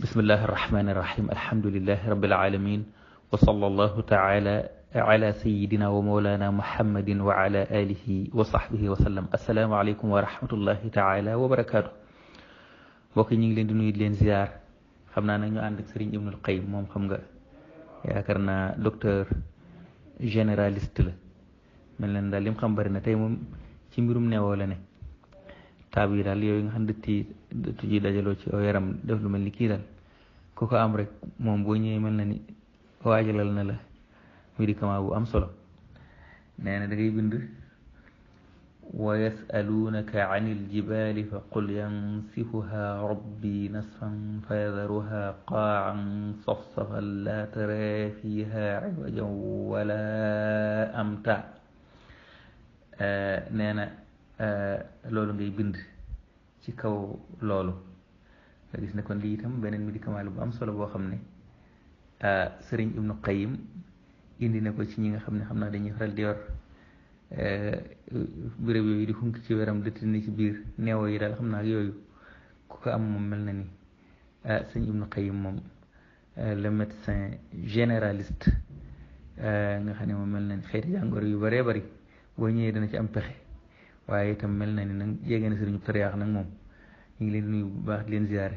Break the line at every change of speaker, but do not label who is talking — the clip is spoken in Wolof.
بسم الله الرحمن الرحيم الحمد لله رب العالمين وصلى الله تعالى على سيدنا ومولانا محمد وعلى آله وصحبه وسلم السلام عليكم ورحمة الله تعالى وبركاته mbokk ñi ngi leen di nuyu di leen ziar xam naa nag ñu ànd ak Serigne Ibnul Qayyim moom xam nga yaakaar naa docteur généraliste la mel na daal lim xam bari na tey moom ci mbirum neewoo la ne taab yi daal yooyu nga xam dëtt ji dajaloo ci yaram def lu mel ni kii daal ku ko am rek moom boo ñëwee mel na ni waajalal na la médicament bu am solo nee na da ngay bind wa yasalunaka an iljibali fa qul yansifuha rabbi nasfan fa yadaruha qaan safsafan la tara fiha iwajan wala amta nee na loolu ngay bind ci kaw loolu nga gis ne kon lii itam beneen médicament la bu am solo boo xam ne Sëriñ Ibnu Qayyim indi na ko ci ñi nga xam ne xam naa dañuy faral di yor béréb yooyu di xunk ci weram dëtt ni ci biir neewo yi daal xam naa ak yooyu ku ko am moom mel na ni Sëriñ Ibnu Qayyim moom le médecin généraliste nga xam ne moom mel na ni xeeti jàngoro yu bëree bëri boo ñëwee dana ci am pexe waaye itam mel na ni nag yéegee na sëriñu tariyaax nag moom ñu ngi leen di nuyu bu baax di leen ziare